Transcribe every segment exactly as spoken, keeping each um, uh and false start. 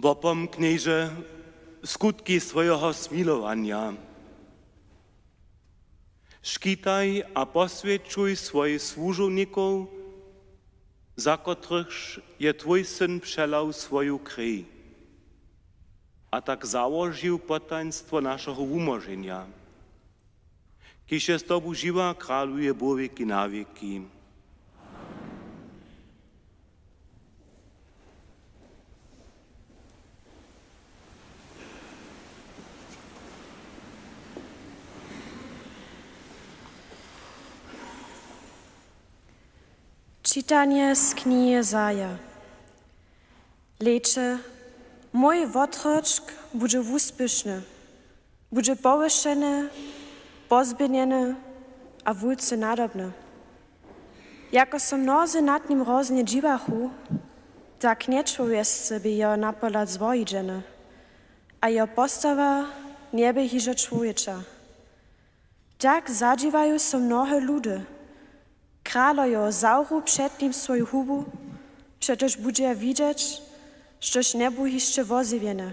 Wopomknjejže skutki swojeho smilowanja. Škitaj a poswjećuj swojich słužownikow, za kotrychž je twój Syn přelał swoju krej a tak załožił potajnstwo našeho wumóženja, kiž je z tobu žiwy a kraluje wo wěki na wěki. Čitanje z knihi Jezaja. Hlejće, mój wotrotk budźe wuspěšny, budźe powyšeny, pozběhnjeny a wulce nadobny. Jako so mnozy nad nim hroznje dźiwachu, tak nječłowjesce bě jeho napohlad zwohidźeny a jeho postawa njebě hižo čłowječa. Tak zadźiwaju so mnohe ludy. Kralojo zawru před nim swoju hubu, přetož budźeja widźeć, štož njebu hišće wozjewjene,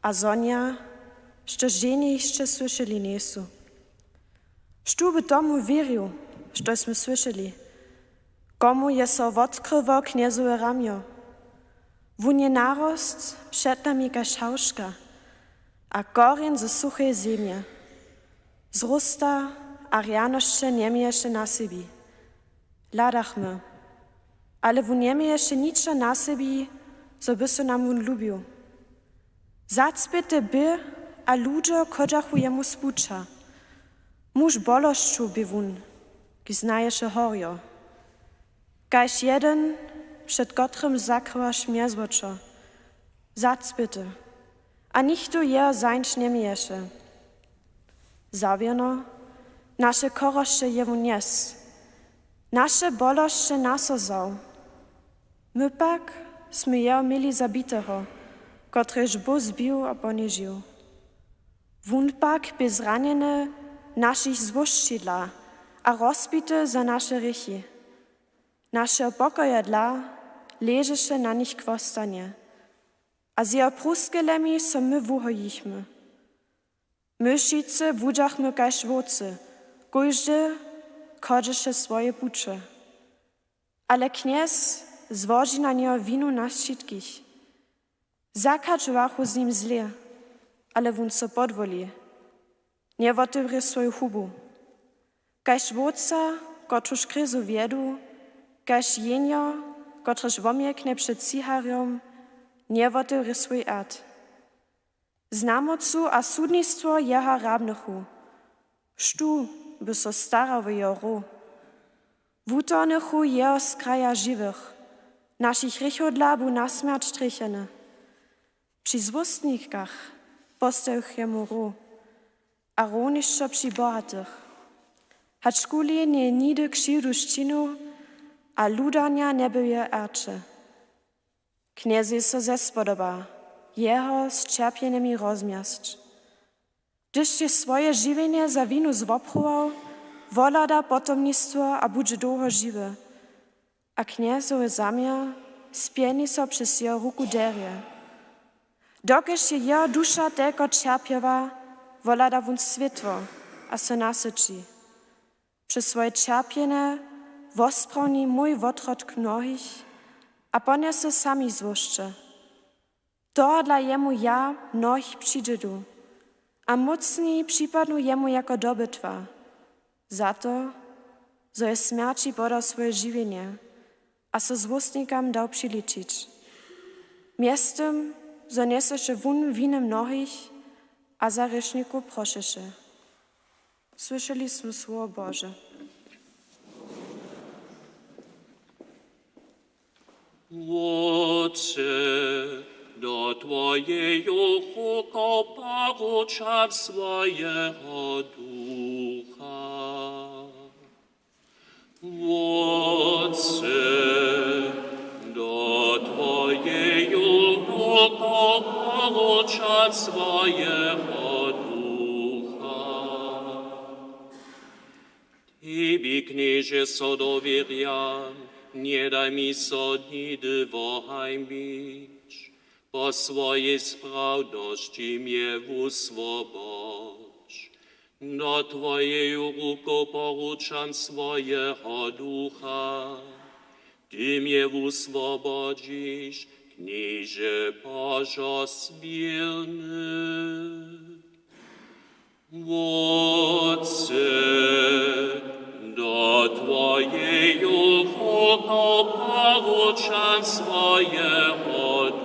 a zhonja, štož ženje hišće słyšeli njejsu. Štó by tomu wěrił, štož smy słyšeli? Komu je so wotkryło Knjezowe ramjo? Wón je narostł před nami kaž hałžka a korjeń ze suchej zemje. Zrósta a rjanosće njeměješe na sebi. Hladachmy, ale wón njeměješe ničo na sebi, zo by so nam wón lubił. Zacpěty bě a ludźo chodźachu jemu spuća. Muž bolosćow bě wón, kiž znaješe horjo. Kaž jedyn, před kotrymž zakrywaš mjezwočo, zacpěty, a nichtó jeho zańć njeměješe. Zawěrno, naše chorosće je wón njesł, naše bolosće na so wzał. My pak smy jeho měli za biteho, kotrež Bóh zbił a ponižił. Wón pak bě zranjeny našich złožći dla a rozbity za naše hrěchi. Našeho pokoja dla ležeše na nich chłostanje a z jeho pruskelemi so my wuhojichmy. My wšitcy wudźachmy kaž wowcy, kóždy chodźeše swoje puće. Ale Knjez złoži na njeho winu nas wšitkich. Zakadźowachu z nim zle, ale wón so podwoli. Njewotewrje swoju hubu. Kaž wowca, kotruž k rězu wjedu, kaž jehnjo, kotrež womjeknje před ciharjom, njewotewrje swój rjad. Znamocu a sudnistwo jeho hrabnychu. Štó by so starał wo jeho row? Wutorhnychu jeho z kraja žiwych, našich hrěchow dla bu na smjerć trjecheny. Při złóstnikach postajichu jemu row a rownišćo při bohatych. Hačkuli njeje nihdy křiwdu sčinił a ludarnja njebě jeho rjaće. Knjezej so zespodoba jeho z ćerpjenjemi rozmjasć. Hdyž je swoje žiwjenje za winu zwopruwał, wohlada potomnistwo a budźe dołho žiwy. A Knjezowy zaměr spjelni so přez jeho ruku derje. Dokelž je jeho duša telko ćerpjeła, wohlada wón swětło a so nasyći. Přez swoje ćerpjenje wosprawni mój wotrotk mnohich a ponjese sami złožće. Tohodla jemu ja mnohich přidźědu a mócni připadnu jemu jako dobytwa, za to, zo je smjerći podał swoje žiwjenje a so złóstnikam dał přiličić. Mjeztym, zo njeseše wón winy mnohich a za hrěšnikow prošeše. Słyšeli smy słowo Bože. Wótče, do twojeju rukow poručam swojeho ducha. Wótče, do twojeju rukow poručam swojeho ducha. Tebi, Knježe, so dowěrjam, njedaj mi so nihdy wohańbić. Po swojej sprawnosći mje wuswobodź. Do twojeju rukow poručam swojeho ducha. Ty mje wuswobodźiš, Knježe Božo směrny. Wótče, do twojeju rukow poručam swojeho ducha.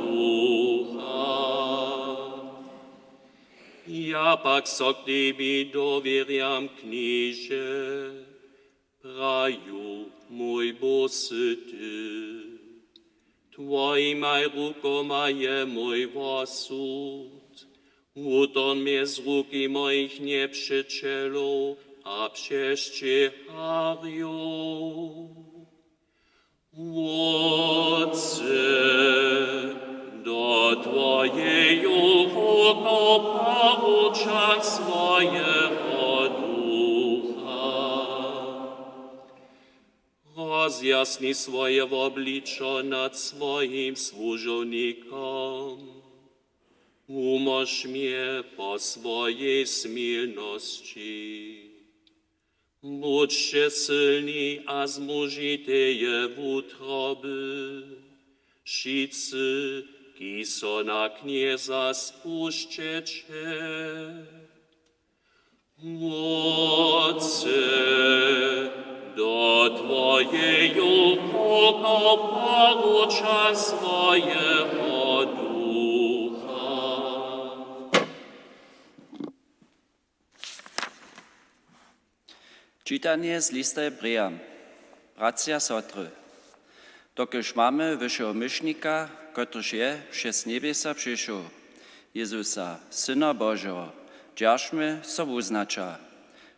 Ja pak so k tebi dowěrjam, Knježe, praju mój Bóh sy ty. Twojimaj rukoma je mój wosud. Wutorm mje z ruki mojich njepřećelow a přesćěharjow. Wótče, do twojeju rukow poručam swojeho ducha. Rozjasni swoje wobličo nad swojim słužownikom. Wumóž mje po swojej smilnosći. Budźće sylni a zmóžiteje wutroby, wšitcy, kiž so na Knjeza spušćeće. Wótče, do twojeju rukow poručam swojeho ducha. Čitanje z lista Hebrejam. Bratřa, sotry, dokelž mamy wyšeho myšnika, kotryž je přez njebjesa přišoł, Jezusa, Syna Božeho, dźeržmy so wuznaća.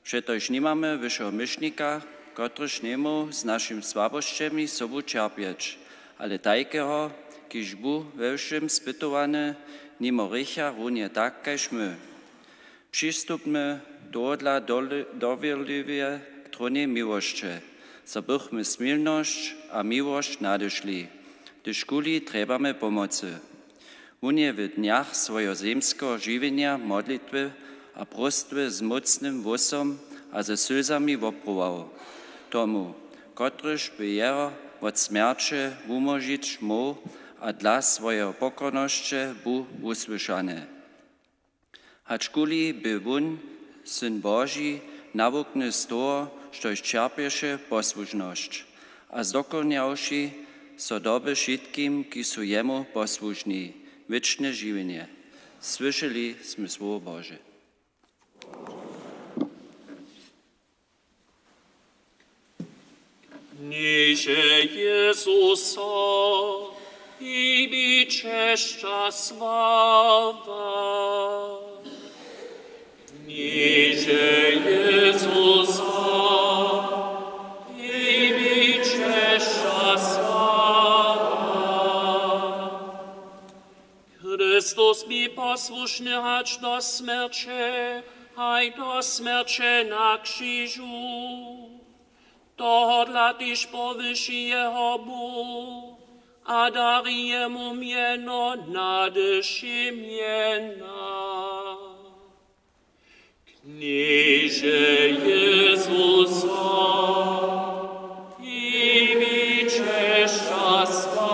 Přetož nimamy wyšeho myšnika, kotryž njemóhł z našimi słabosćemi sobu ćerpjeć, ale tajkeho, kiž bu we wšěm spytowany, nimo hrěcha runje tak kaž my. Přistupmy tohodla dole-, dowěrliwje k trónje miłosće, zo bychmy smilnosć a miłosć nadyšli, hdyž kuli trjebamy pomocy. Wón je w dnjach swojeho zemskeho žiwjenja w modlitwje a próstwje z mócnym hłosom a ze slzami wopruwał tomu, kotryž by jeho wot smjerće wumóžić móhł, a dla swojeho pokornosće bu wusłyšany. Hačkuli bě wón, Syn Boži, nawukny z toho, štož ćerpješe posłušnosć, a zdokonjawši so, doby wšitkim, kiž su jemu posłušni, wěčne žiwjenje. Słyšeli smy słowo Bože. Knježe Jezuso, tebi česć a sława. Knježe Jezuso, tebi česć a sława. Chrystus bě posłušny hač do smjerće, haj do smjerće na křižu. Tohodla tež powyši jeho Bóh a dari jemu mjeno nady wšě mjena. Knježe Jezuso, tebi česć a sława.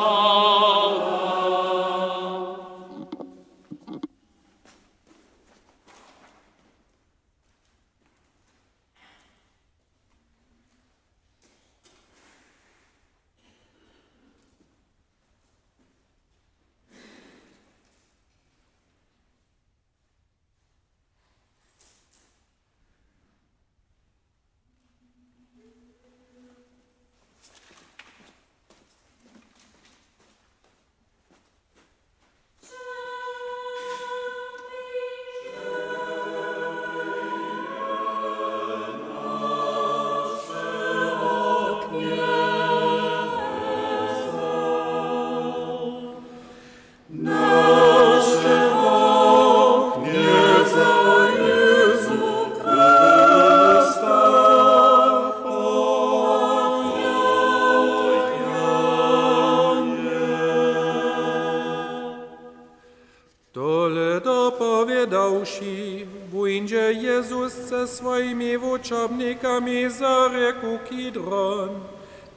Tole dopowědawši, wuńdźe Jezus ze swojimi wučobnikami za rěku Kidron.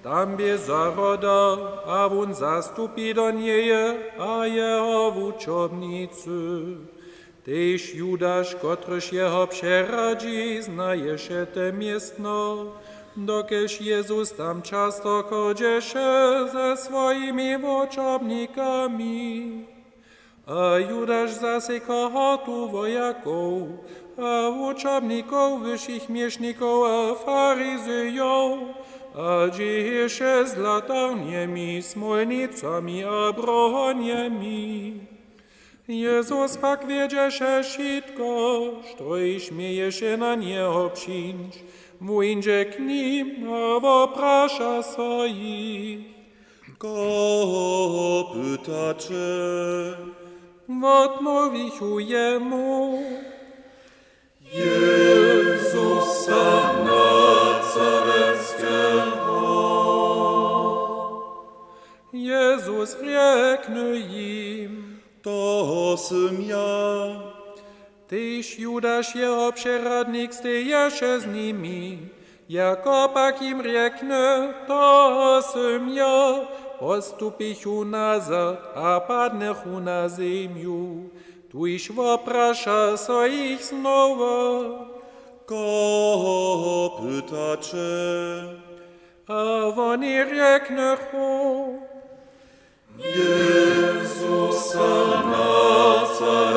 Tam bě zahroda, a wón zastupi do njeje a jeho wučobnicy. Tež Judaš, kotryž jeho přeradźi, znaješe te městno, dokelž Jezus tam často chodźeše ze swojimi wučobnikami. A Judaš zasej kohortu wojakow a wučobnikow, wyšich měšnikow a Farizejow, a dźěješe z latarnjemi, smólnicami a brohonjemi. Jezus pak wědźeše wšitko, štož měješe na njeho přińć. Wuńdźe k nim a wopraša so jich: Koho pytaće? Wotmołwichu jemu: Jezusa Nazaretskeho. Jezus rjekny jim: To sym ja. Tež Judaš, jeho přeradnik, steješe z nimi. Jako pak jim rjekny: To sym ja, postupichu nazad a padnychu na zemju. Tuž wopraša so jich znowa: Koho pytaće? A woni rjeknychu: Jezusa Nazaretskeho.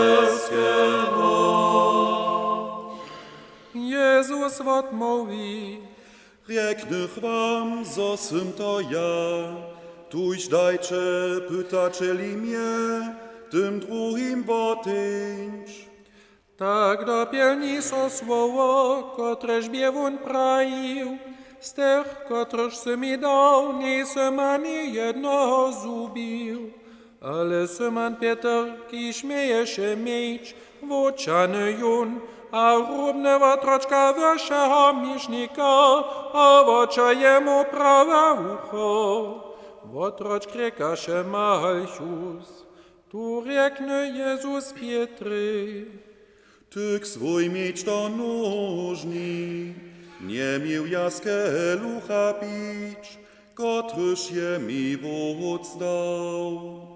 Jezus wotmołwi: Rjeknych wam, zo sym to ja. Tuž dajće pytaćeli mje, tym druhim woteńć. Tak dopjelni so słowo, kotrež bě wón prajił: Z tych, kotrychž sy mi dał, njejsym ani jednoho zhubił. Ale Simon Pětr, kiž měješe měč, wućahny jón a hrubny wotročka wyšeho měšnika a woća jemu prawe wucho. Wotročk rěkaše Malchus. Tu rjekny Jezus Pětrej: Ty k swój měč do nožni, njeměł ja z kelucha pić, kotryž je mi wótc dał.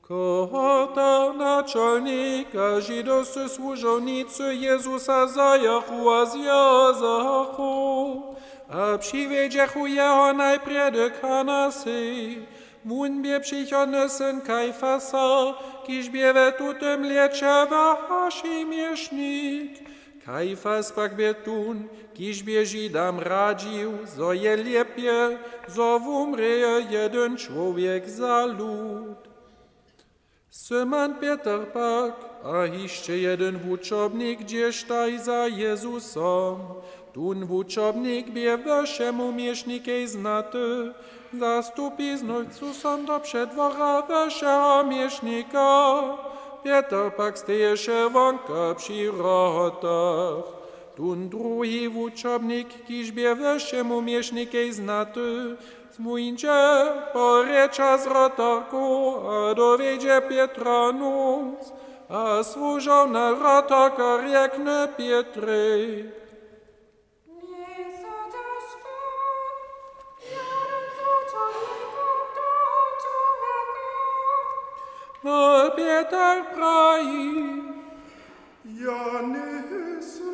Kohorta, načolnik a židowscy słužownicy Jezusa zajachu a z jeho zachu a přiwjedźechu jeho najprjedy k Hanasej. Wón bě přichodny syn Kajfasa, kiž bě we tutym lěće wyši měšnik. Kajfas pak bě tón, kiž bě Židam radźił, zo je lěpje, zo wumrěje jedyn čłowjek za lud. Simon Pětr pak a hišće jedyn wučobnik dźěštaj za Jezusom. Tón wučobnik bě wyšemu měšnikej znaty, zastupi z nojcu so do předwora wyšeho měšnika. Pětr pak steješe wonka při wrotach. Tón druhi wučobnik, kiž bě wyšemu měšnikej znaty, zmuńdźe, porěča z wrotarku a dowjedźe Pětra nónc. A słužowna wrotarka rjekny Pětrej: Njejsy tež ty jedyn z wučobnikow toho čłowjeka? A Pětr praji: Ja njejsym.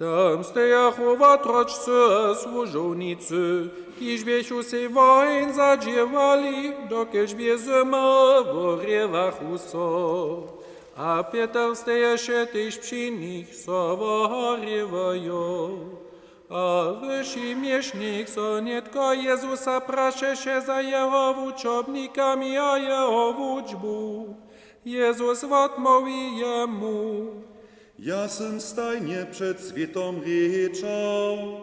Tam stejachu wotročcy a słužownicy, kiž běchu sej woheń zadźěłali, dokelž bě zyma, worěwachu so. A Pětr steješe tež při nich, so wohorěwajo. A wyši měšnik so nětko Jezusa prašeše za jeho wučobnikami a jeho wučbu. Jezus wotmołwi jemu: Ja sym stajnje před swětom rěčał,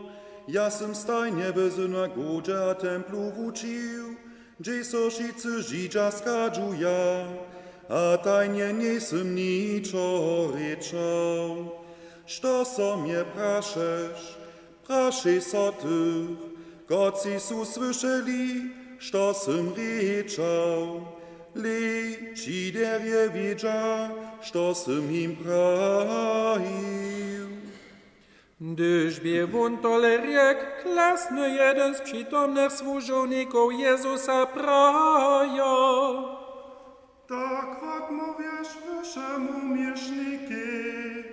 ja sym stajnje w synagodźe a templu wučił, hdźež so wšitcy Židźa schadźuja, a tajnje njejsym ničo rěčał. Što so mje prašeš? Prašej so tych, kotřiž su słyšeli, što sym rěčał. Lej, Židerjo wědźa, što sym jim prajił. Hdyž bě wón tole rjekł, klasny jedyn z přitomnych słužownikow Jezusa praja: Tak wotmołwješ wyšemu měšnikej.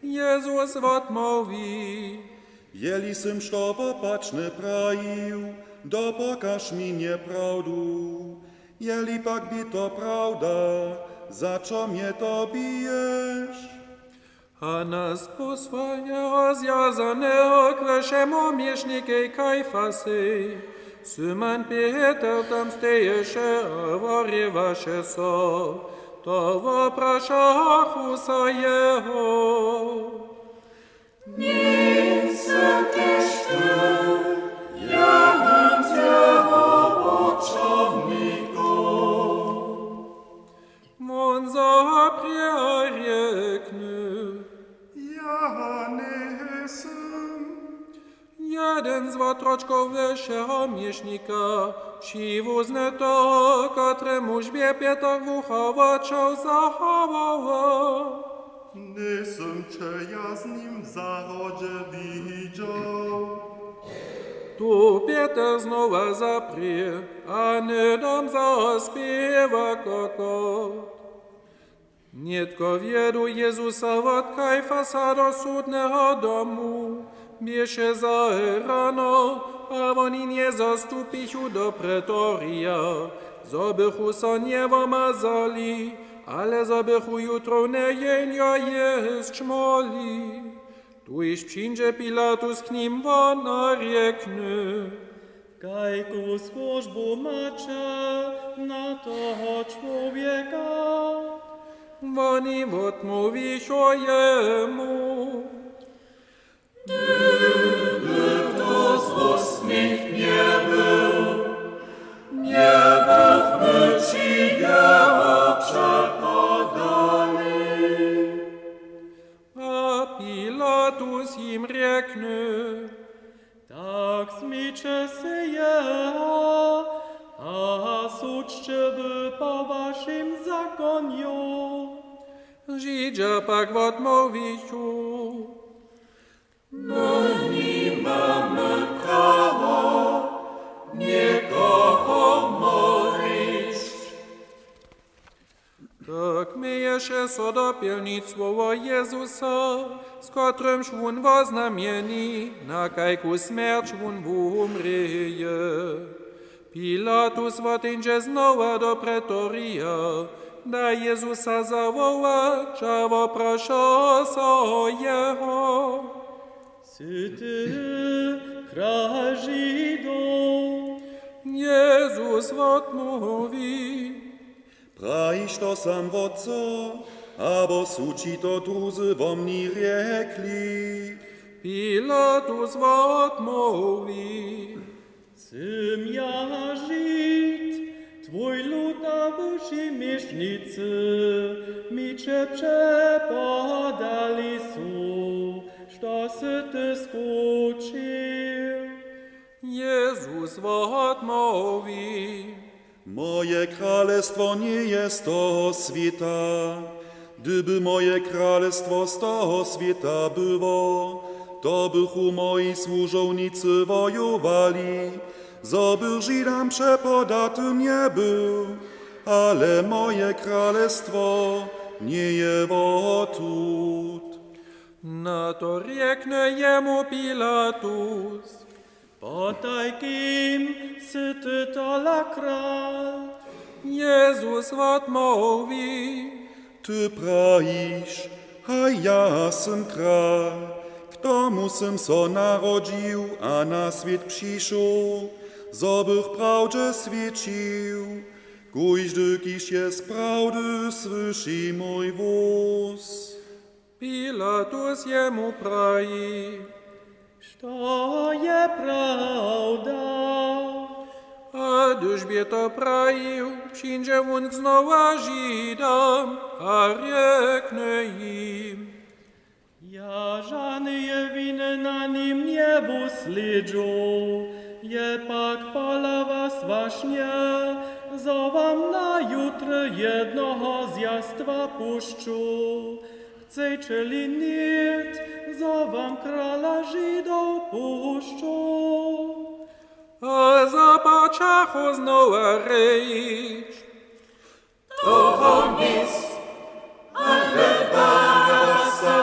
Jezus wotmołwi: Jeli sym što wopačne prajił, dopokaž mi njeprawdu. Jeli pak bě to prawda, za čo mje to biješ? A na sposła jeho zwjazaneho k wyšemu měšnikej Kajfasej Simon Pětr tam steješe a worěwaše so. To woprašachu so jeho: Njejsy tež ty jedyn z jeho poćomnikow? Wón zaprje a rjekny: Ja njejsym. Jedyn z wotročkow wyšeho měšnika přiwuzny toho, kotremuž bě Pětr wucho wočoł zahałował: Njejsym će ja z nim w zahrodźe widźał. Tu Pětr znowa zaprě a hnydom zaho spěwa kokot. Nětko wjedu Jezusa wot Kajfasa do sudneho domu. Běše zahe rano a woni njezastupichu do pretorija, zo bychu so njewomazali, ale zo bychu jutrowne jeńjo jěsć móhli. Tuž přińdźe Pilatus k nim won a rjekny: Kajku skóržbu maće na toho čłowjeka? Woni wotmołwichu jemu: Hdyby to złosnik njebył, njebychmy ći jeho přepodali. A Pilatus jim rjekny: Tak smyće sej jeho a sudźće wy po wašim zakonju. Židźa pak wotmołwichu: My nimamy prawo někoho morić. Tak měješe so dopjelnić słowo Jezusa, z kotrymž wón woznamjeni, na kajku smjerć wón wumrěje. Pilatus woteńdźe znowa do pretorija, da Jezusa zawołać a wopraša so jeho: Sy ty kralj Židow? Jezus wotmołwi: Prajiš to sam, wotco, abo su ći to druzy wo mni rjekli? Pilatus wotmołwi: Sym ja Žid, twój lud a wyši měšnicy mi će přepodali su, što sy ty skućił. Jezus wotmołwi: Moje kralestwo njeje z toho swěta. Hdyby moje kralestwo z toho swěta było, to bychu moji słužownicy wojowali, zo bych Židam přepodaty njebył. Ale moje kralestwo njeje wotut. Na to rjekny jemu Pilatus: Potajkim sy ty tola kralj? Jezus wotmołwi: Ty prajiš, haj ja sym kralj. K tomu sym so narodźił a na swět přišoł, zo bych prawdźe swědčił. Kóždy, kiž je z prawdy, słyši mój hłós. Pilatus jemu praji: Što je prawda? A hdyž bě to prajił, přińdźe wón znowa k Židam a rjekny jim: Ja žaneje winy na nim njewuslědźu. Je pak pola was wašnje, zo wam na jud Jednoho zjastwa pušću, chceće-li nět, zo wam krala Židow pušću. A zapačachu znowa rěč: Toho nic, ale Barabasa.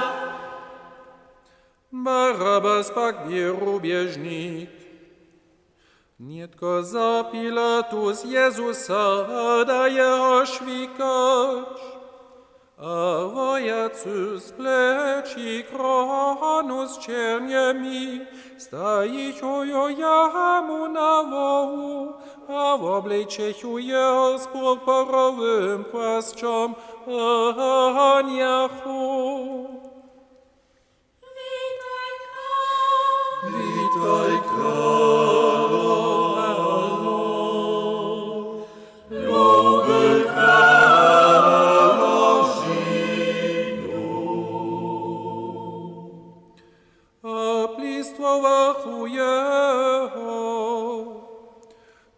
Barabas pak bě rubježnik. Nětko wza Pilatus Jezusa, da jeho šwikać. A wojacy spleći kronu z černjemi, stajichu ju jemu na hłowu a woblečechu jeho z purpurowym płasćom a hanjachu: Witaj, Kralo, luby Kralo Židow. A plistwowachu jeho.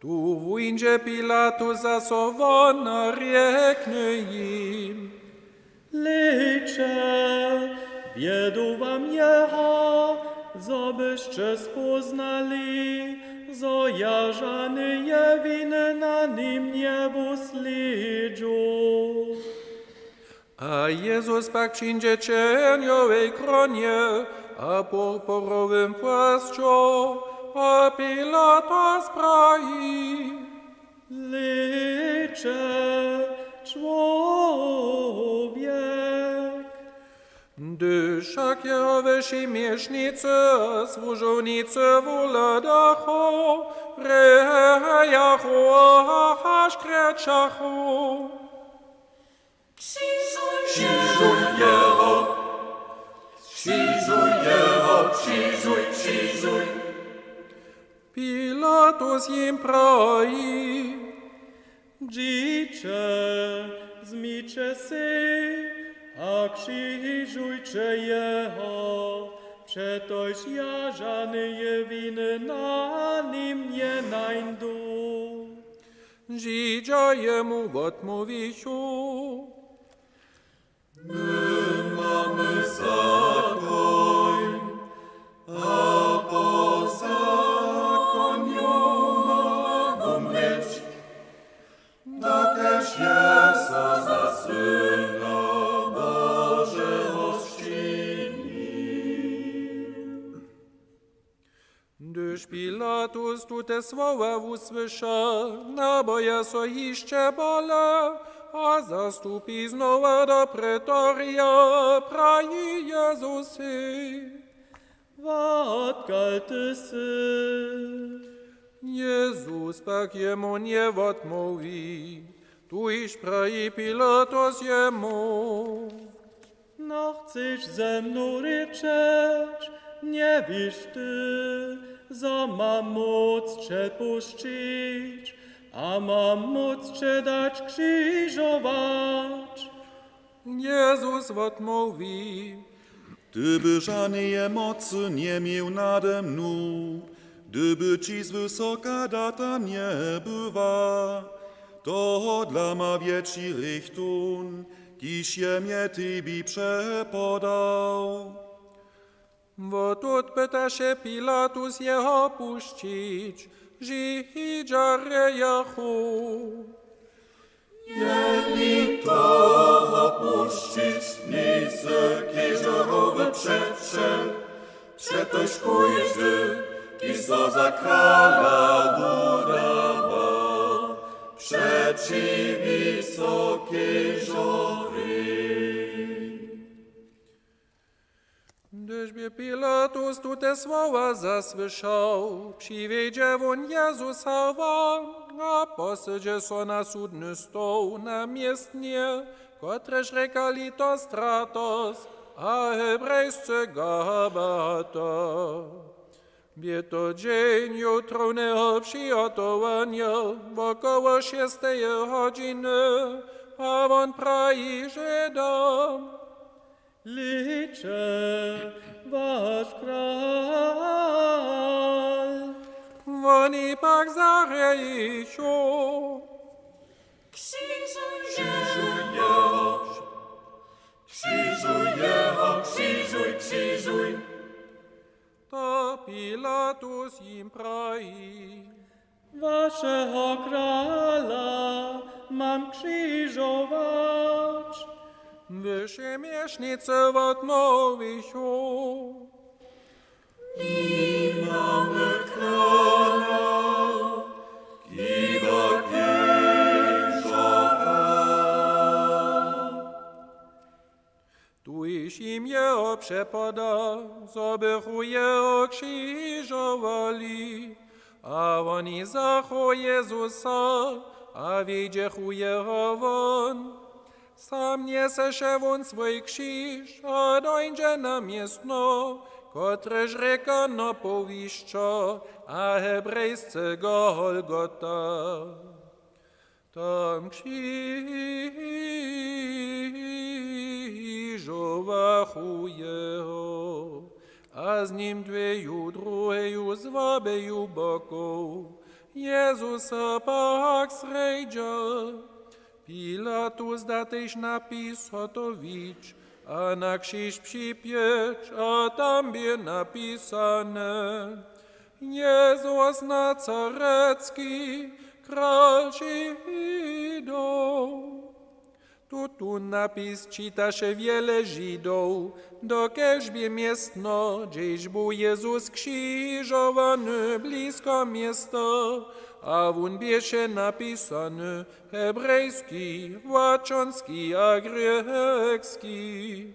Tu wuńdźe Pilatus zaso won a rjekny jim: Hlejće, wjedu wam jeho, zo byšće spóznali, zo ja žaneje winy na nim njewuslědźu. A Jezus pak přińdźe w černjowej kronje a purpurowym płasću, a Pilatus praji: Hlejće, čłowjek! Hdyž wšak jeho wyši měšnicy a słužownicy wuhladachu, rejachu a škrećachu: Křižuj jeho! Křižuj jeho! Křižuj, křižuj! Pilatus jim praji: Dźiće, zmiće sej a křižujće jeho, přetož ja žaneje winy na nim njenańdu. Židźa jemu wotmołwichu: My mamy zakoń, a po zakonju móhła wumrěć, dokelž je so za Syna Božeho sčinił. Hdyž Pilatus tute słowa wusłyša, naboja so hišće bóle a zastupi znowa do pretorija, praji Jezusej: Wotkal ty sy? Jezus pak jemu njewotmołwi. Tuž praji Pilatus jemu: No chceš ze mnu rěčeć? Njewěš ty, zo mam móc će pušćić a mam móc će dać křižować? Jezus wotmołwi: Ty by žaneje mocy njeměł nade mnu, hdyby ći z wysoka data njebyła. Tohodla ma wjetši hrěch tón, kiž je mje tebi přepodał. Wotut pytaše Pilatus jeho pušćić. Židźa rějachu: Jeli toho pušćić, njejsy Cezarjowy přećel, přetož kóždy, kiž so za krala wudawa, přećiwi so Cezarjej. Hdyž bě Pilatus tute słowa zasłyšał, přiwjedźe wón Jezusa won a posydźe so na sudny stoł na městnje, kotrež rěkali to Stratos a hebrejsce Gabata. Bě to dźeń jutrowneho přihotowanja wokoło šesteje hodźiny, a wón praji Žydam: Hlejće, waš kral! Woni pak zarjejichu: Křižuj Pilatus jim praji: Wašeho krala mam křižować? W měšnicy wotmołwichu: Nimamy krala, hiba kejžora. Tuž jim jeho přepoda, zo bychu jeho křižowali. A woni zachu Jezusa a wjedźechu jeho won. Sam njeseše wón swój křiž a dońdźe na městno, kotrež rěka Napołwišćo, a hebrejsce Golgota. Tam křižowachu jeho, a z nim dweju druheju z wobeju bokow. Jezusa pak srjedźa. Pilatus da tež napis hotowić, a na křiž připjeć, a tam bě napisane: Jezus Nazarecki, kral Židow. Tutón napis čitaše wjele Židow, dokelž bě městno, hdźež bu Jezus křižowany, blisko města, a wón běše napisany: Hebrejski, łaćonski a grjekski.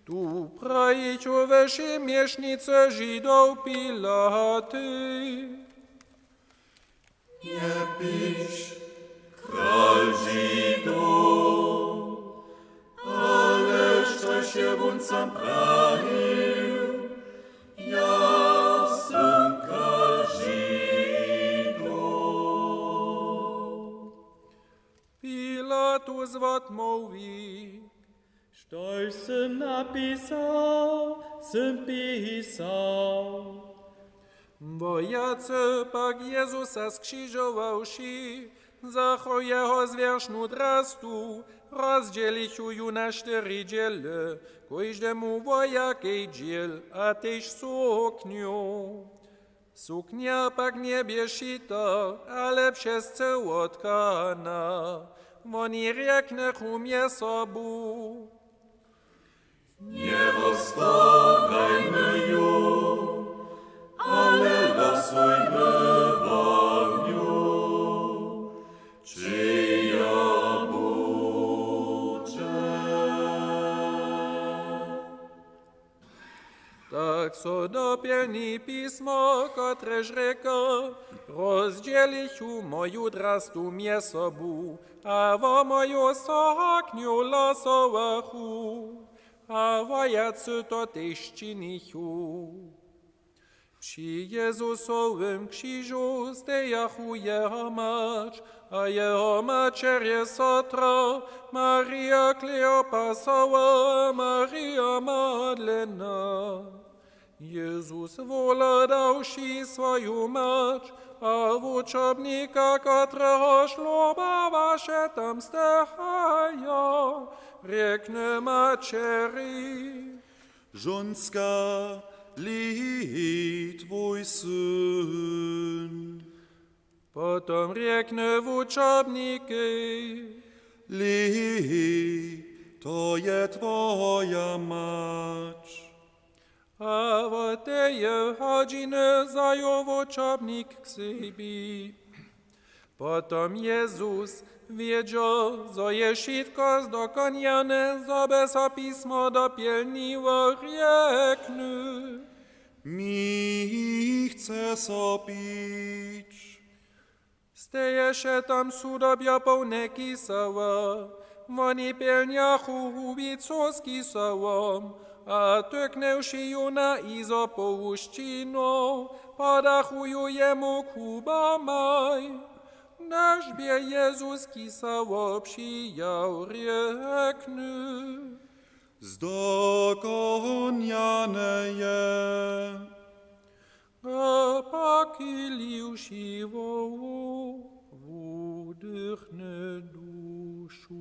Tu prajichu we wšej měšnicy Židow Pilatej: Njepiš: Kral Židow, ale štož je wón sam prajił: Ja sym kral Židow. Pilatus wotmołwi: Štož sym napisał, sym pisał. Wojacy pak Jezusa skřižowawši, zachu jeho zwjeršnu drastu, rozdźělichu ju na štyri dźěle, kóždemu wojakej dźěl a tež suknju. Suknja pak njebě šita, ale přez cyło tkana. Woni rjeknychu mjez sobu: Njewostorajmy ju, ale losujmy wam ju, čeja budźe. Tak so dopjelni pismo, kotrež rěka: Rozdźělichu moju drastu mjez sobu a wo moju suknju losowachu. A wojacy to tež činichu. Při Jezusowym křižu stejachu jeho mać a jeho maćerje sotra, Marija Kleopasowa, Marija Madlena. Jezus wola dawši swoju mać a wučobnika, kotrehož lubowaše tam stejaja, rjekny maćeri: Žonska, lej twój syn. Potom rjekny wučobnikej: Lej, to je twoja mać. A wot teje hodźiny zajo wučobnik k sebi. Potom Jezus wědźał, zo je wšitko zdokonjane, zo by so pismo dopjelniło, rjekny: Mi chce so pić. Steješe tam sudobjo połne kisała. Woni pjelnjachu hubicu z kisałom a tyknywši ju na izo połušćinu, podachu ju jemu kubamaj. Naš bě Jezus kisało přijał, rjekny: Zdokonjane je. A pak kiliwši wołu, wudychny dušu.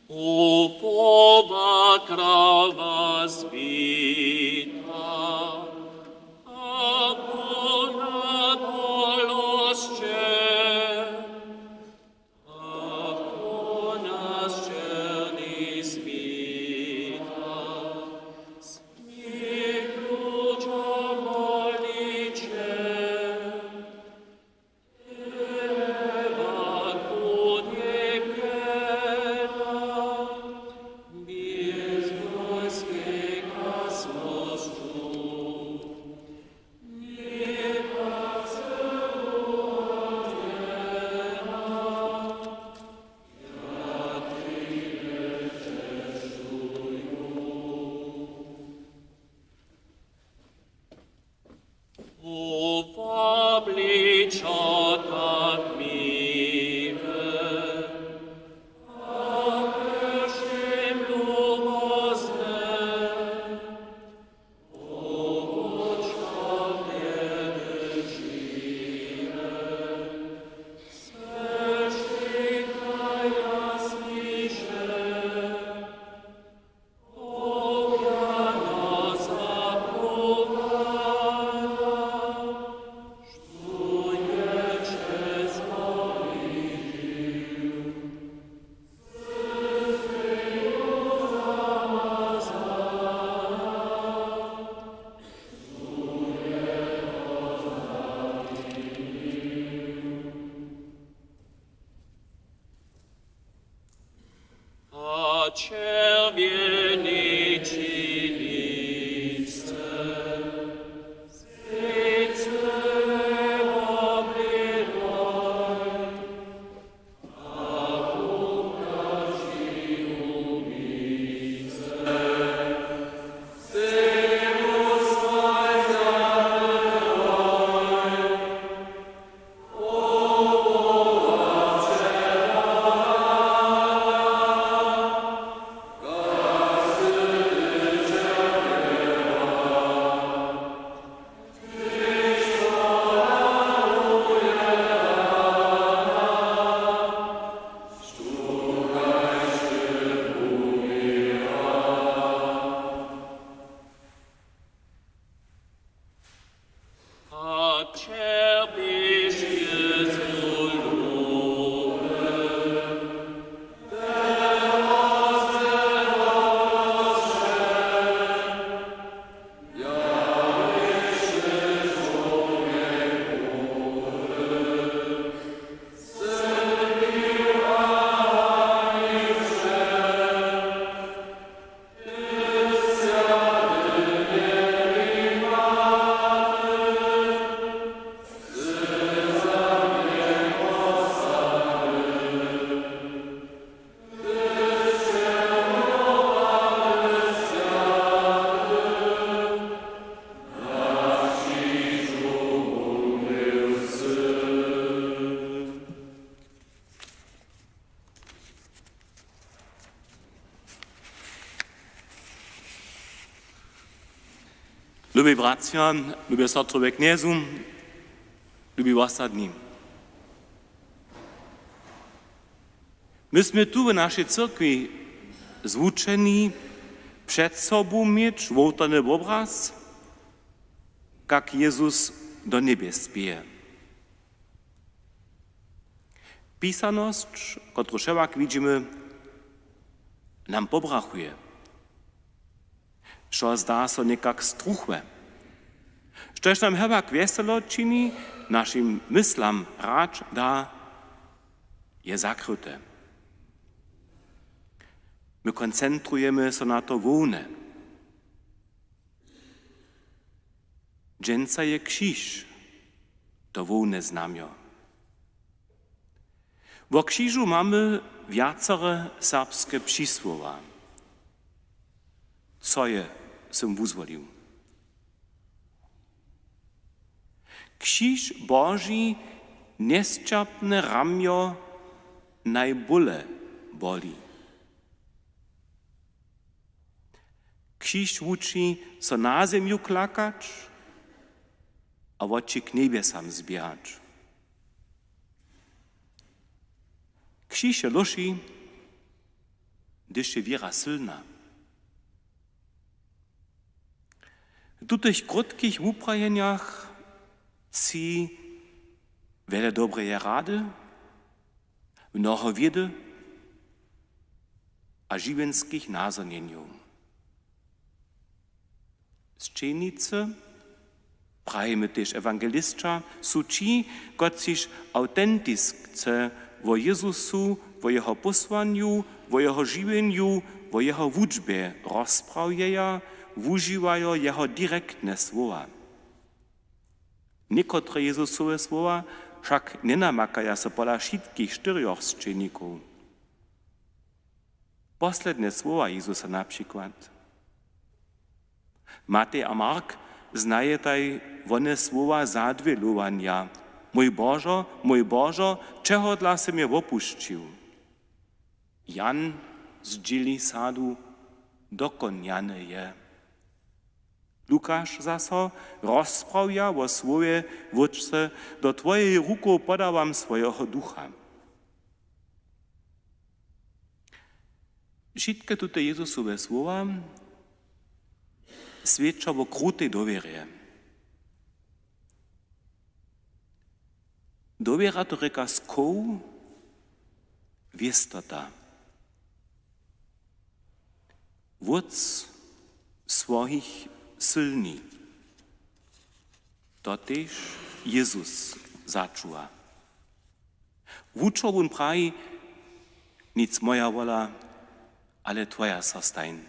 Połowa krawa zbita, a pona polosće, a pona sćerni zbita, směch ludźom boliće. Połowa bličo tak miłe, a wšěm lubozne, owočka bjedy žiwe, srštaj najjasniše. A čerwjeni činiće, sejce woblěkłoj, a kubkaći umyće, sej wósłaj za teboj. A ćerpiš Jezu lube, Lubi bratřa, lube sotry we Knjezu, lubi wosadni. My smy tu w našej cyrkwi zwučeni před sobu měć wołtarny wobraz, kak Jezus do njebjes spěje. Pisanosć, kotruž wšewak widźimy, nam pobrachuje, što zda so někak struchłe. Štož nam hewak wjeselo čini, našim myslam hrać da, je zakryte. My koncentrujemy so na to hłowne. Dźensa je křiž to hłowne znamjo. Wo křižu mamy wjacore serbske přisłowa. Co je sym wuzwolił? Křiž Boži njesćerpne ramjo najbóle boli. Křiž wuči so na zemju klakać a woči k njebjesam zběhać. Křiž je lóši, hdyž je wěra sylna. W tutych krótkich wuprajenjach tři wjele dobreje rady, mnoho wědy a žiwjenskich nazhonjenjow. Sćenicy, prajimy tež ewangelisća, su ći, kotřiž awtentisce wo Jezusu, wo jeho pósłanju, wo jeho žiwjenju, wo jeho wučbje rozprawjeja, wužiwajo jeho direktne słowa. Někotre Jezusowe słowa wšak njenamakaja so pola wšitkich štyrjoch sćenikow. Posledne słowa Jezusa na přikład. Matej a Mark znajetaj wone słowa zadwělowanja: „Mój Božo, mój Božo, čehodla sy mje wopušćił?” Jan zdźěli sadu: „Dokonjane je.” Lukaš zaso rozprawja wo słowje: „Wótče, do twojeje rukow podawam swojeho ducha.” Wšitke tute Jezusowe słowa swědča wo krutej dowěrje. Dowěra, to rěka z koł, wěstota. Wótc swoich sylni. To tež Jezus začuwa. Wučer wón praji: „Nic moja wola, ale twoja so stajń.”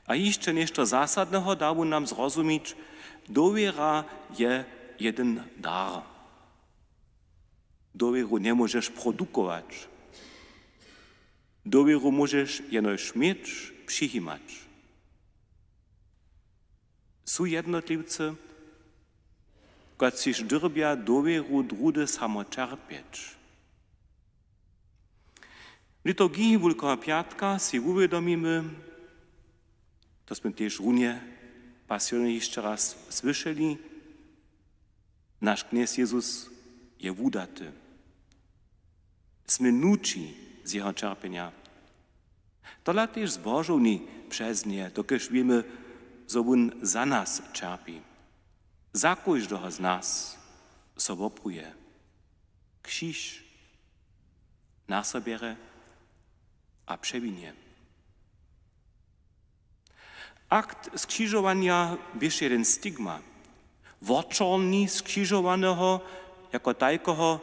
A hišće něšto zasadneho da wón nam zrozumić: dowěra je jedyn dar. Dowěru njemóžeš produkować. Dowěru móžeš jenož měć, přijimać. Su jednotliwcy, kotřiž dyrbja dowěru druhdy samo ćerpjeć. W liturgiji Wulkeho pjatka sej wuwědomimy, to smy tež runje pasionej hišće raz słyšeli, naš Knjez Jezus je wudaty. Smy nući z jeho ćerpjenja. Tola tež zbožowni přez nje, dokelž wěmy, zo wón za nas ćerpi. Za kóždeho z nas so wopruje. Křiž na so bjerje a přewinje. Akt skřižowanja běše jedyn stigma. Wočorni skřižowaneho jako tajkeho,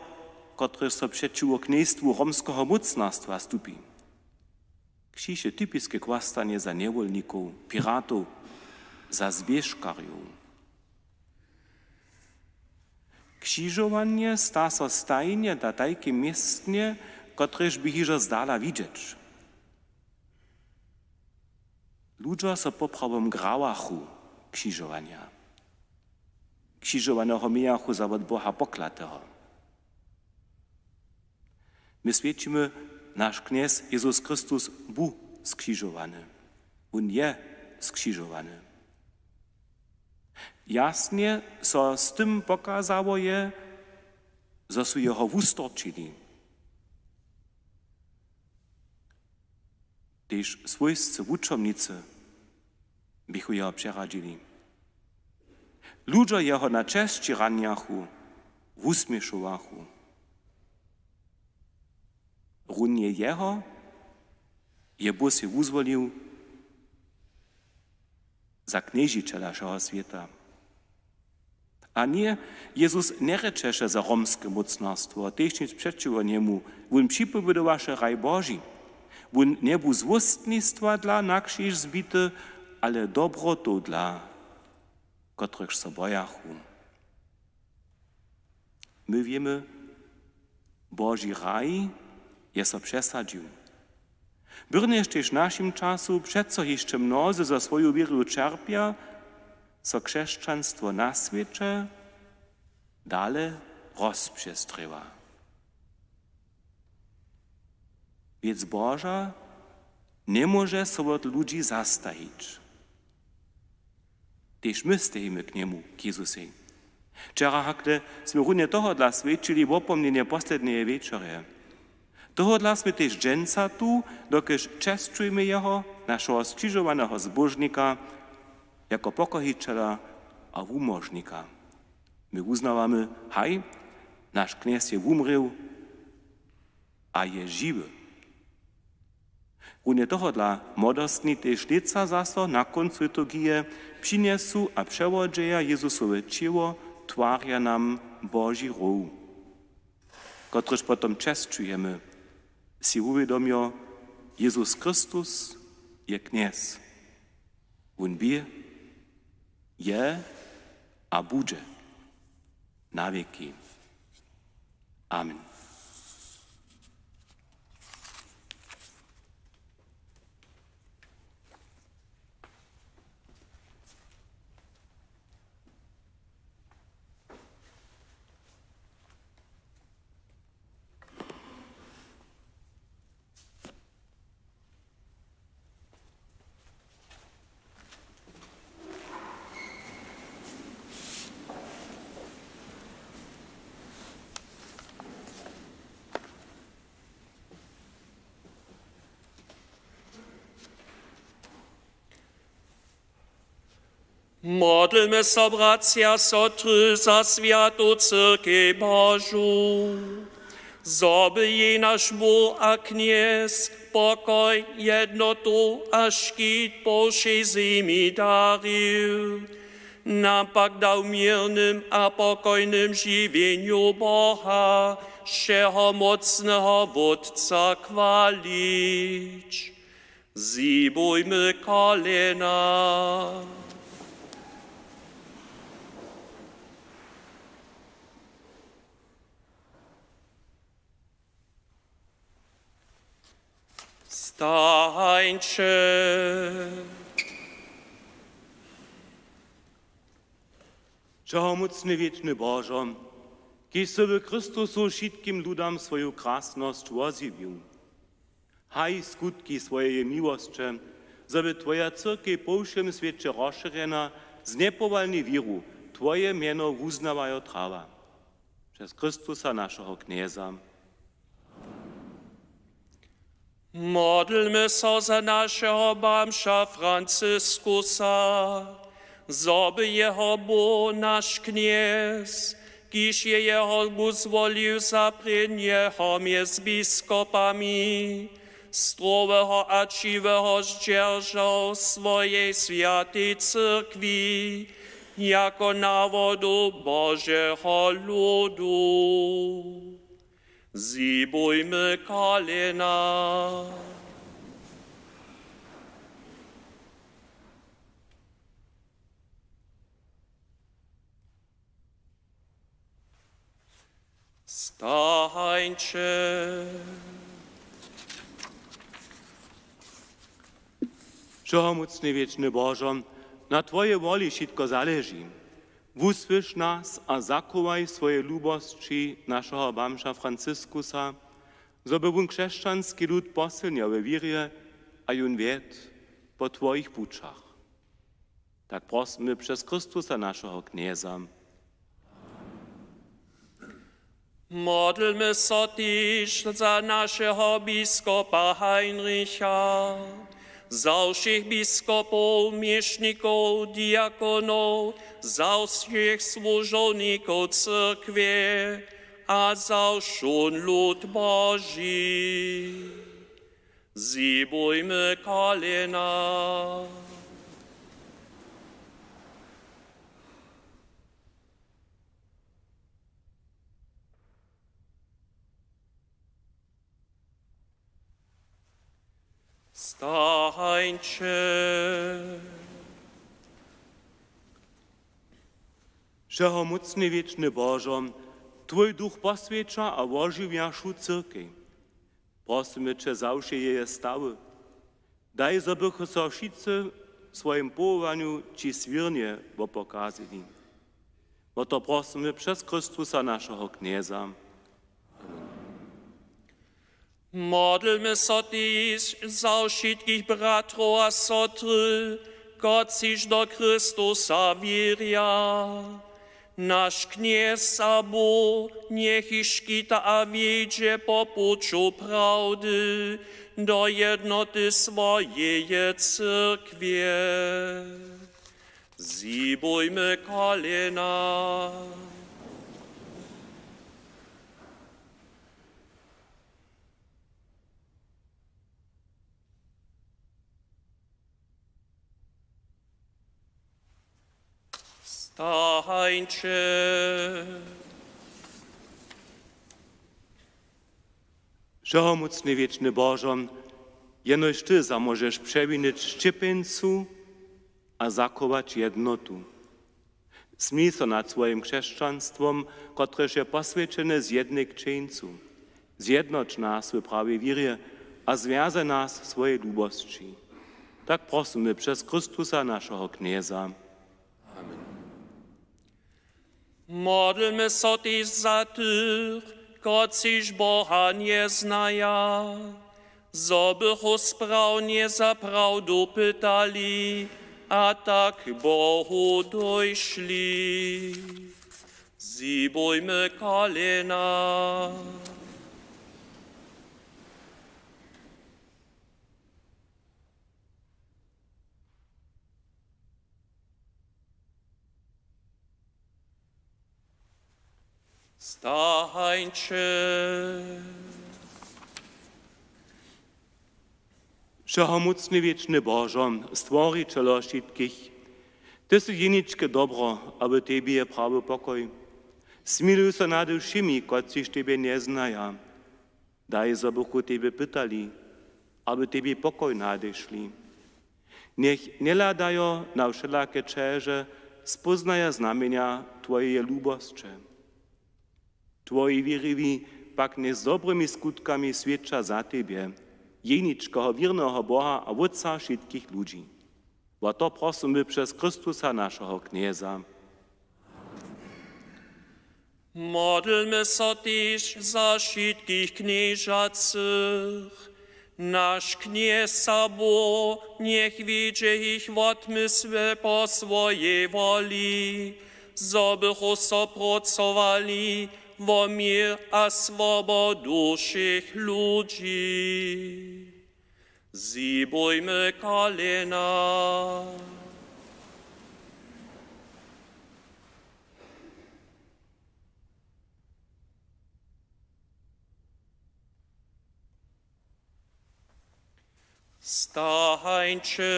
kotryž so přećiwo knjejstwu romskeho mócnarstwa stupi. Křiž je typiske chłastanje za njewolnikow, piratow, za zběžkarjow. Křižowanje sta so stajnje na tajkim městnje, kotrež bě hižo zdala widźeć. Ludźo so poprawom grawachu křižowanja. Křižowaneho mějachu za wot Boha poklateho. My swědčimy, naš Knjez Jezus Chrystus bu skřižowany. Wón je skřižowany. Jasnje so z tym pokazało je, zo su jeho wustorčili. Tež swójscy wučomnicy běchu jeho přeradźili. Ludźo jeho na česći ranjachu, wusměšowachu. Runje jeho je Bóh sej wuzwolił za knježićela wšeho swěta. A ně, Jezus njerěčeše za romske mócnarstwo, tež nic přećiwo njemu. Wón připowědowaše raj Boži. Wón njebu złóstnistwa dla na křiž zbity, ale dobrotow dla, kotrychž so bojachu. My wěmy, Boži raj je so přesadźił. Byrnjež tež w našim času přeco hišće mnozy za swoju wěru ćerpja, so křesćanstwo na swěće dale rozpřestrěwa. Wěc Boža njemóže so wot ludźi zastajić. Tež my stejimy k njemu, k Jezusej. Wčera hakle smy runje tohodla swjećili wopomnjenje poslednjeje wječorje. Tohodla smy tež dźensa tu, dokelž česćujemy jeho, našeho skřižowaneho Zbóžnika, jako pokohićela a wumóžnika. My wuznawamy: Haj, naš Knjez je wumrěł a je žiwy. Runje tohodla młodostni tež lětsa zaso na kóncu liturgije přinjesu a přewodźeja Jezusowe ćěło, twarja nam Boži row, kotryž potom česćujemy, sej wuwědomjo: Jezus Chrystus je Knjez. Wón bě, je a budźe na wěki. Amen. Modlmy so, bratřa a sotry, za swjatu cyrkej Božu, zo by jej naš Bóh a Knjez pokoj, jednotu a škit po wšej zemi darił. Nam pak dał w měrnym a pokojnym žiwjenju Boha, wšehomócneho Wódca, chwalić. Zhibujmy kolena. Stańće. Wšehomócny wěčny Božo, kiž sy w Chrystusu wšitkim ludam swoju krasnosć wozjewił, haj skutki swojeje miłosće, zo by twoja cyrkej po wšěm swěće rozšěrjena, z njepowolnej wěru twoje mjeno wuznawajo trawa. Přez Chrystusa, našeho Knjeza. Modlmy so za našeho bamža Franciskusa, zo by jeho Bóh, naš Knjez, kiž je jeho wuzwolił za prěnjeho mjez biskopami, stroweho a ćiweho zdźeržał swojej swjatej cyrkwi jako nawodu Božeho ludu. Zhibujmy kolena. Stańće. Wšehomócny wěčny Božo, na twojej woli wšitko zaleži. Wusłyš nas a zachowaj w swojej lubosći našeho bamža Franciskusa, zo by wón křesćanski lud posylnjał we wěrje a jón wjedł po twojich pućach. Tak prosymy přez Chrystusa, našeho Knjeza. Modlmy so tež za našeho biskopa Heinricha, za wšěch biskopow, měšnikow, diakonow, za wšěch słužownikow cyrkwje a za wšón lud Boži. Zhibujmy kolena. Stańće. Wšehomócny wěčny Božo, twój duch poswjeća a wožiwja wšu cyrkej. Prosymy će za wšě jeje stawy. Daj, zo bychu so wšitcy w swojim powołanju ći swěrnje wopokazali. Wo to prosymy přez Chrystusa, našeho Knjeza. Modlmy so tež za wšitkich bratrow a sotry, kotřiž do Chrystusa wěrja. Naš Knjez a Bóh njech jich škita a wjedźe po puću prawdy do jednoty swojeje cyrkwje. Zhibujmy kolena. Stańće. Wšehomócny wěčny Božo, jenož ty zamóžeš přewinyć šćěpjeńcu a zachować jednotu. Smil so nad swojim křesćanstwom, kotrež je poswjećene z jednej k dźeńcu. Zjednoć nas w prawej wěrje a zwjazaj nas w swojej lubosći. Tak prosymy přez Chrystusa, našeho Knjeza. Amen. Modlmy so tež za tych, kotřiž Boha njeznaja, zo bychu sprawnje za prawdu pytali a tak k Bohu dóšli. Zhibujmy kolena. Stańće. Wšehomócny wěčny Božo, stworićelo wšitkich, ty sy jeničke dobro a w tebi je prawy pokoj. Smiluj so nade wšěmi, kotřiž tebje njeznaja. Daj, zo bychu tebje pytali, aby tebi pokoj nadešli. Njech njehladajo na wšelake ćeže, spóznaja znamjenja twojeje lubosće. Twoji wěriwi pak njech z dobrymi skutkami swědča za tebje, jeničkeho wěrneho Boha a Wótca wšitkich ludźi. Wo to prosymy přez Chrystusa, našeho Knjeza. Modlmy so tež za wšitkich knježacych. Naš Knjez a Bóh njech wjedźe jich wotmysły po swojej woli, zo bychu so prócowali wo měr a swobodu wšěch ludźi. Zhibujmy kolena. Stańće.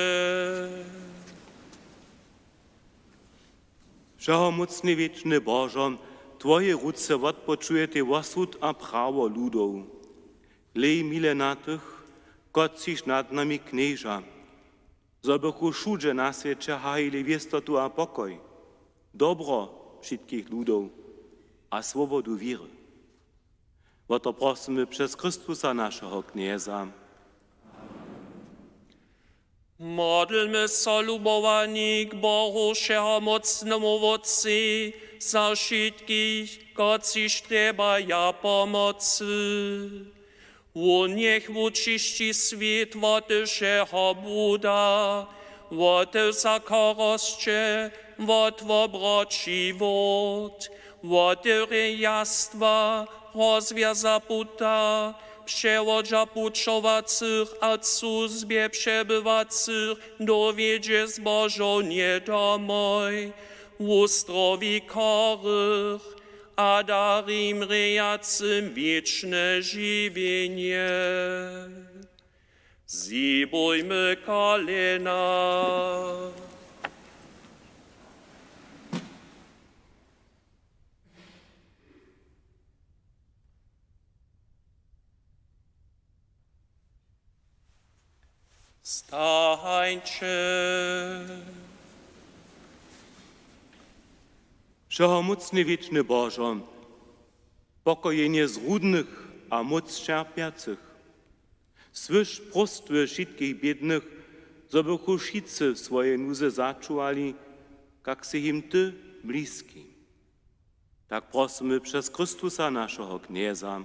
Wšehomócny wěčny Božo, twoje ruce wotpočuje tej wosud a prawo ludow. Hlej mile na tych, kotřiž nad nami knježa, zo bychu wšudźe na swěće hajili wěstotu a pokoj, dobro wšitkich ludow a swobodu wěry. Wo to prosymy přez Chrystusa, našeho Knjeza. Modlmy so, lubowani, k Bohu wšehomócnemu Wótcej za wšitkich, kotřiž trjebaja pomocy. Wón njech wučišći swět wot wšeho błuda, wot zakorosće, wot wobroći wót, wot rjejastwa, rozwjaza puta, přewodźa pućowacych a w cuzbje přebywacych dowjedźe zbožownje domoj, wustrowi chorych a dari mrějacym wěčne žiwjenje. Zhibujmy kolena. Stańće. Wšehomócny wěčny Božo, pokojenje zrudnych a móc ćerpjacych. Słyš próstwy wšitkich bědnych, zo bychu wšitcy w swojej nuzy začuwali, kak sy jim ty bliski. Tak prosymy přez Chrystusa, našeho Knjeza.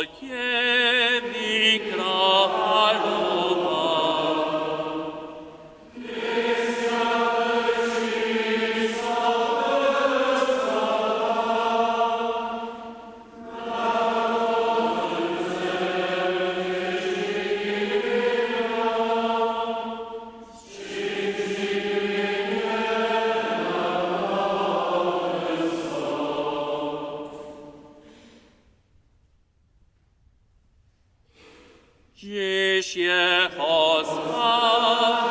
Jewi kralowa. Hdźež je hosta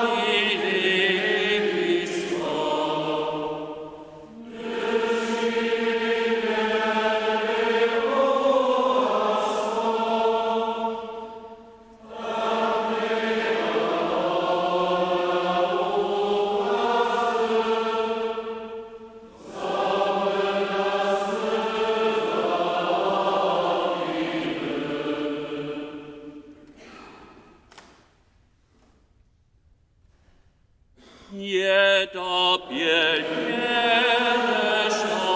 Lewisko? Je to pjelnje, što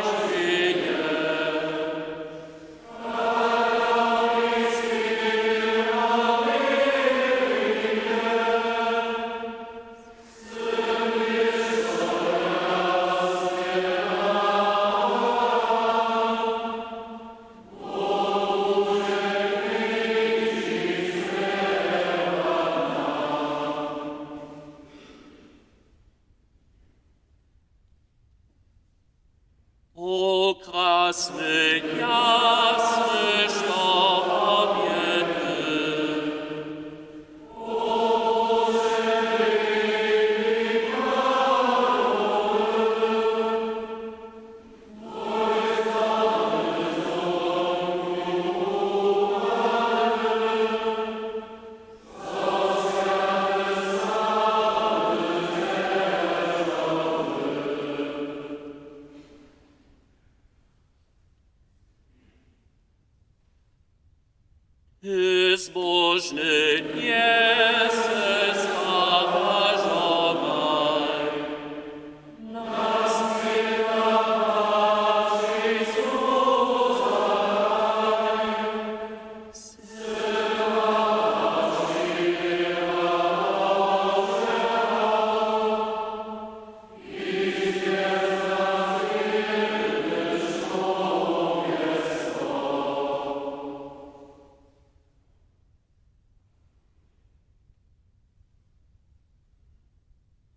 žije. O krasny jasny, što wjedy. Ty zbóžny njejsy stažomaj.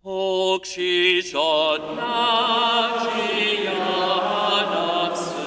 O křiž odnaći ja na wsy.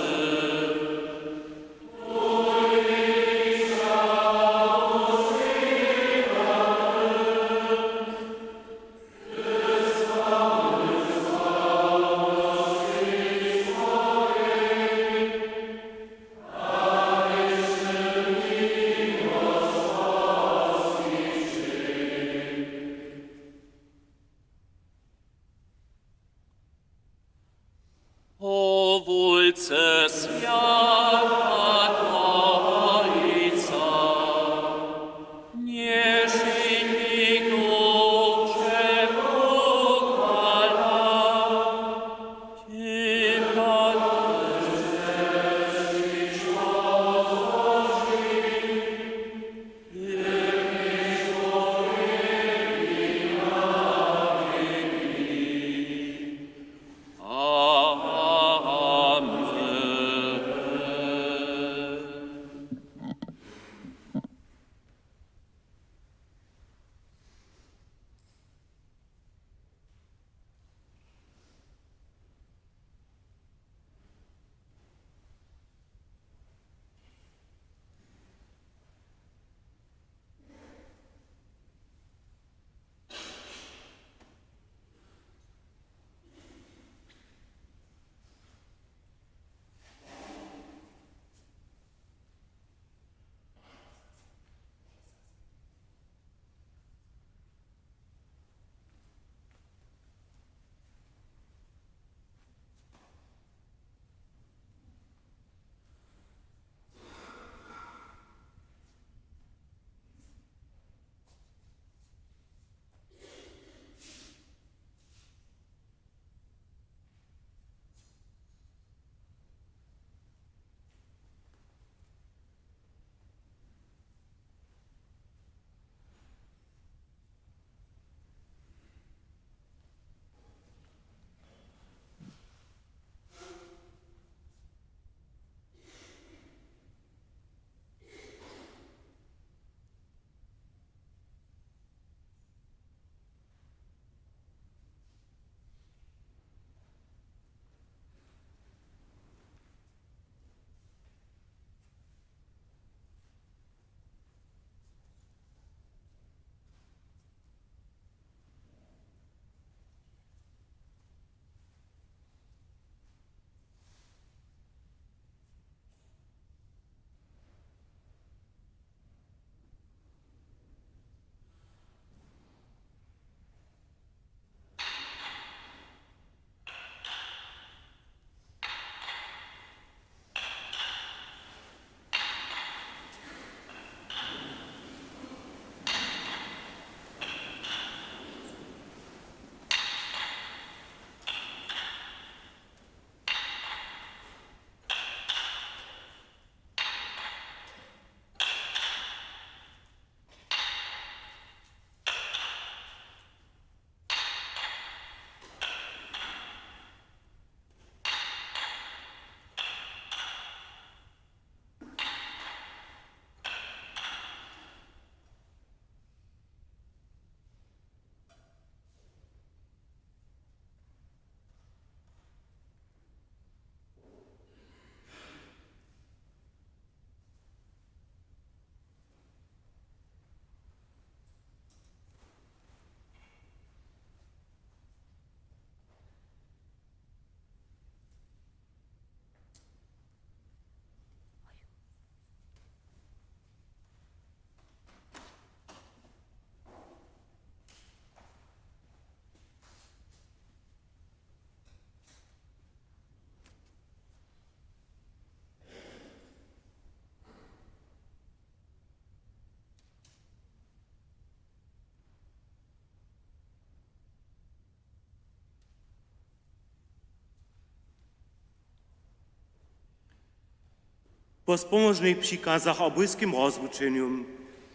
Po spomožnych přikazach a bójskim rozwučenju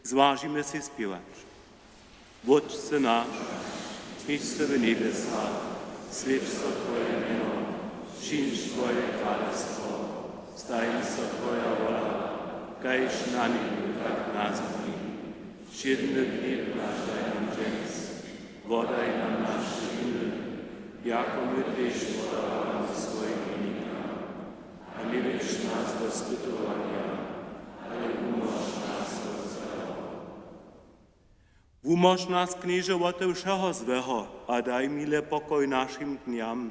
zwažimy sej spěwać. Wótče naš, kiž sy w njebjesach, swjeć so twoje mjeno, přińdź twoje kralestwo, stań so twoja wola, kaž na njebju, tak na zemi. Wšědny chlěb naš daj nam dźens, wodaj nam naše winy, jako my tež wodawamy swojim winikam. A njewjedź nas do spytowanja, ale wumóž nas wot złeho. Wumóž nas, Knježe, wote wšeho złeho a daj mile pokoj našim dnjam.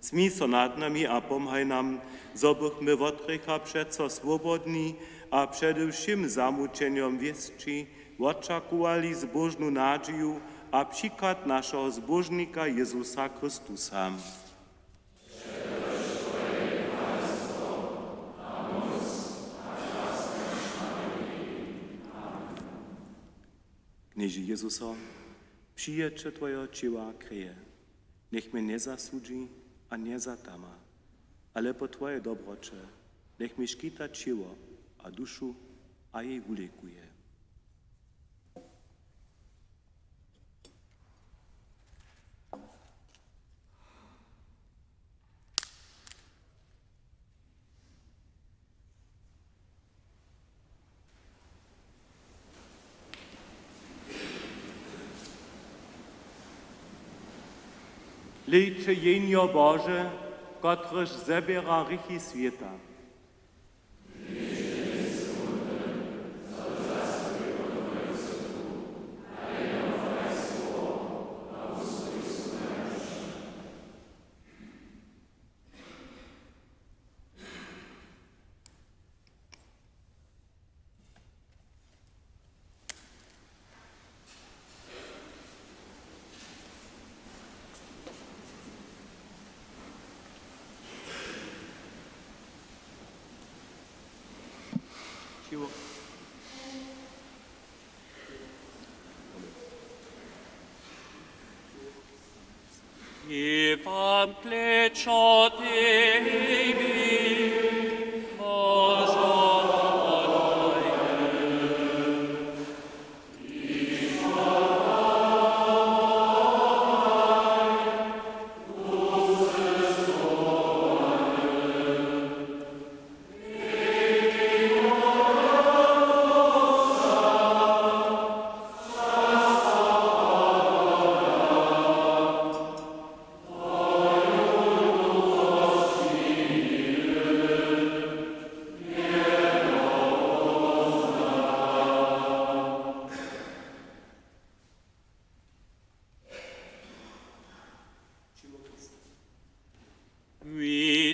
Smil so nad nami a pomhaj nam, zo bychmy wot hrěcha přeco swobodni a přede wšěm zamućenjom wěsći wočakowali zbóžnu nadźiju a přichad našeho Zbóžnika Jězusa Chrystusa. Knježe Jězuso, přijěće twojeho ćěła a kreje, njech mje njezasudźi a njezatama, ale po twojej dobroće njech mje škita ćěło a dušu a jej wulěkuje. Hlejće Jehnjo Bože, kotrež zběra hrěchi swěta. Ewangelium Tebi, Bože.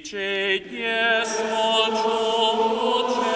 Widźenje słońcowe.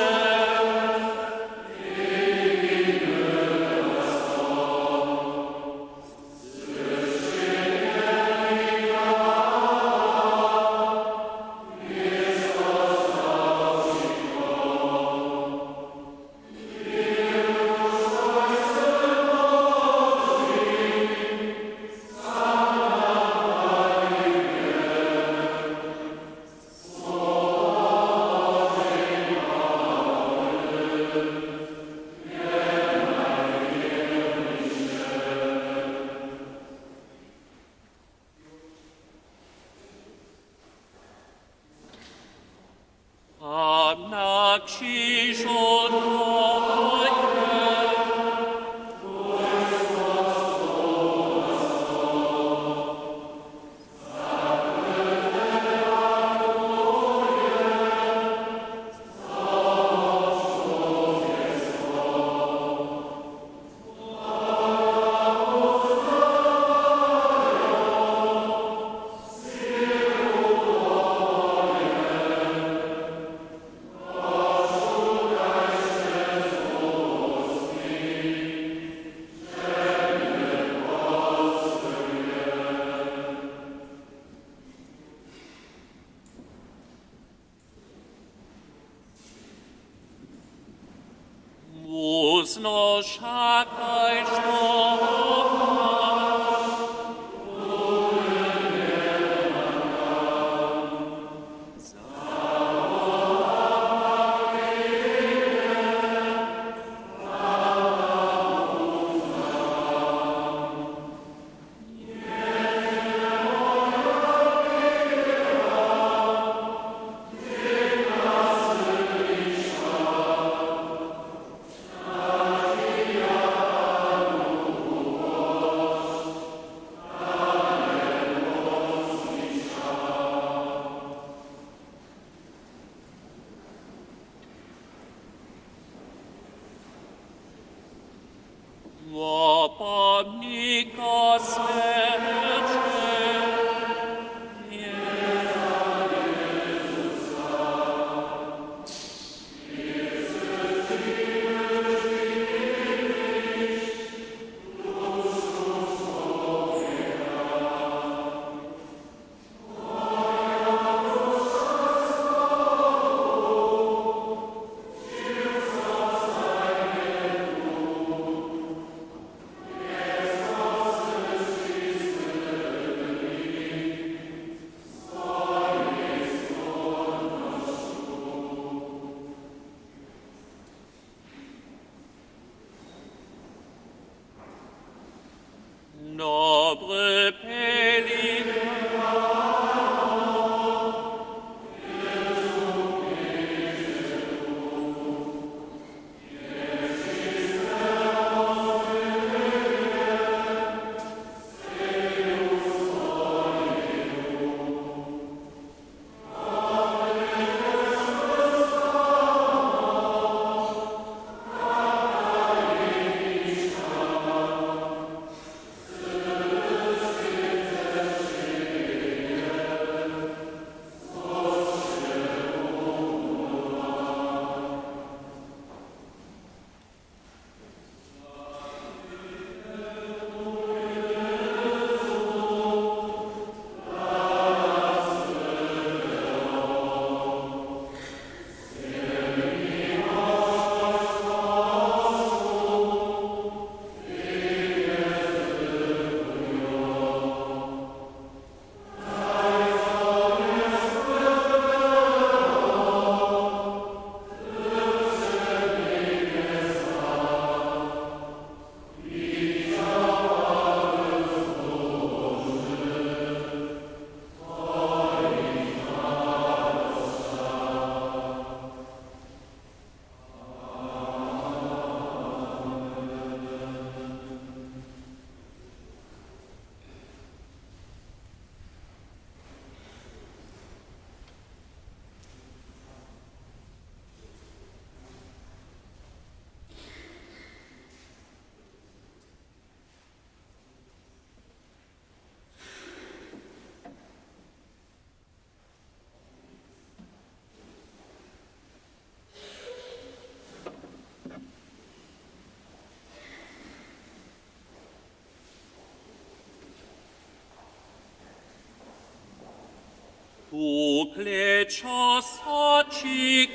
Ku klečasaći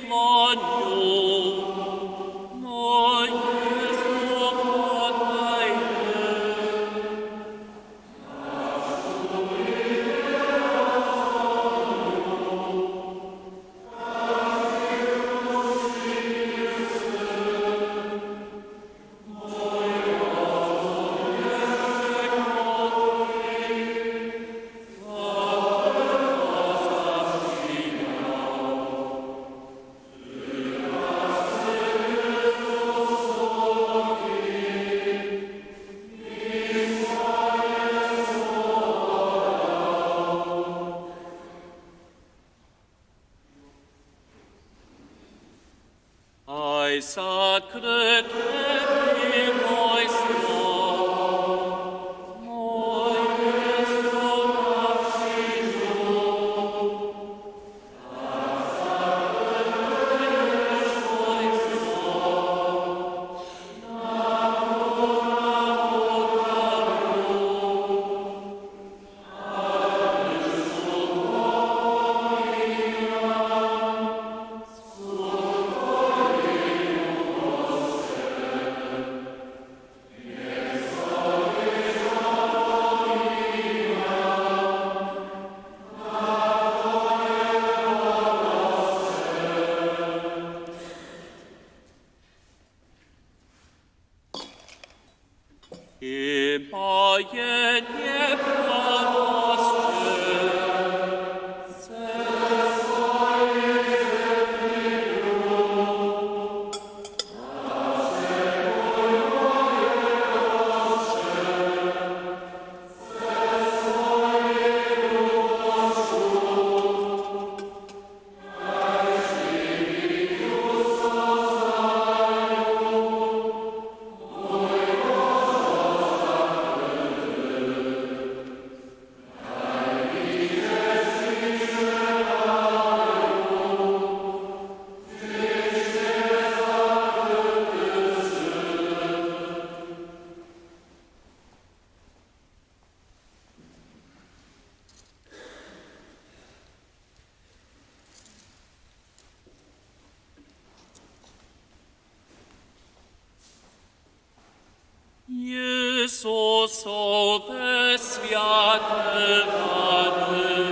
kłonju, mój Jezu, podaj mje. Haj sakry tebi mój stan, mój Jezu, na křižu. Sowe swjate rady.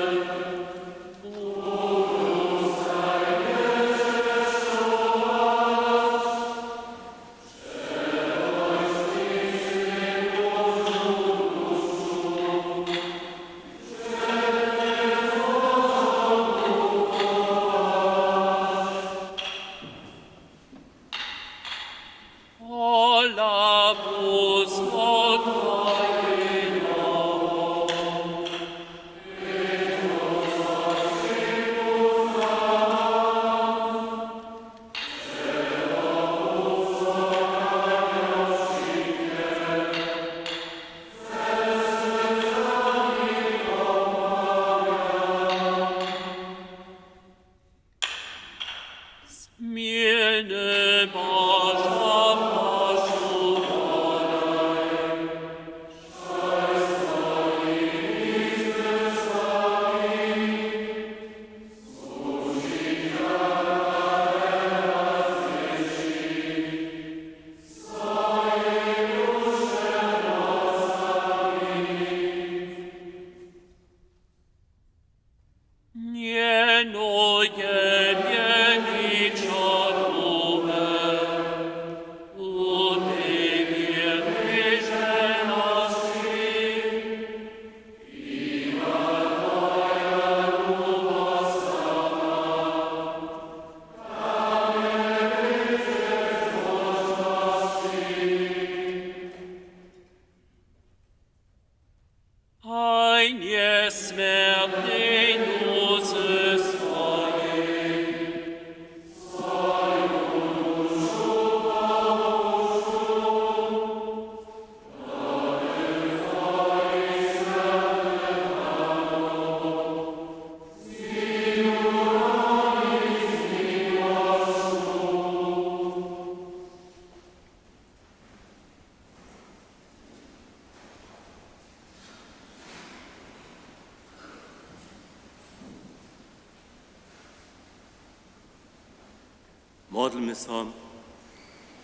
Modlmy so.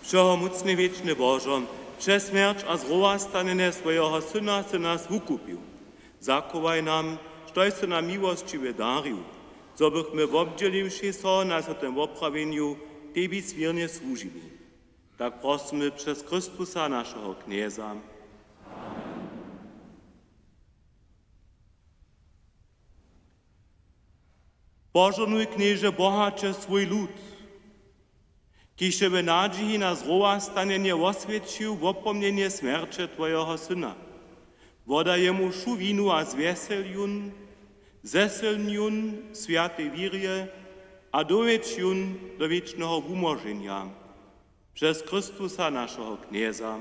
Wšehomócny wěčny Božo, přez smjerć a zrowastanjenje swojeho Syna sy nas wukupił. Zachowaj nam, štož sy nam miłosćiwje darił, zo bychmy wobdźěliwši so na tym woprawjenju tebi swěrnje słužili. Tak prosymy přez Chrystusa, našeho Knjeza. Požohnuj, Knježe, bohaće swój lud, kiž je w nadźiji na zrowastanjenje woswjećił wopomnjenje smjerće twojeho Syna. Wodaj jemu wšu winu a zwjesel jón, zesylń jón w swjatej wěrje a dowjedź jón do wěčneho wumóženja. Přez Chrystusa, našeho Knjeza.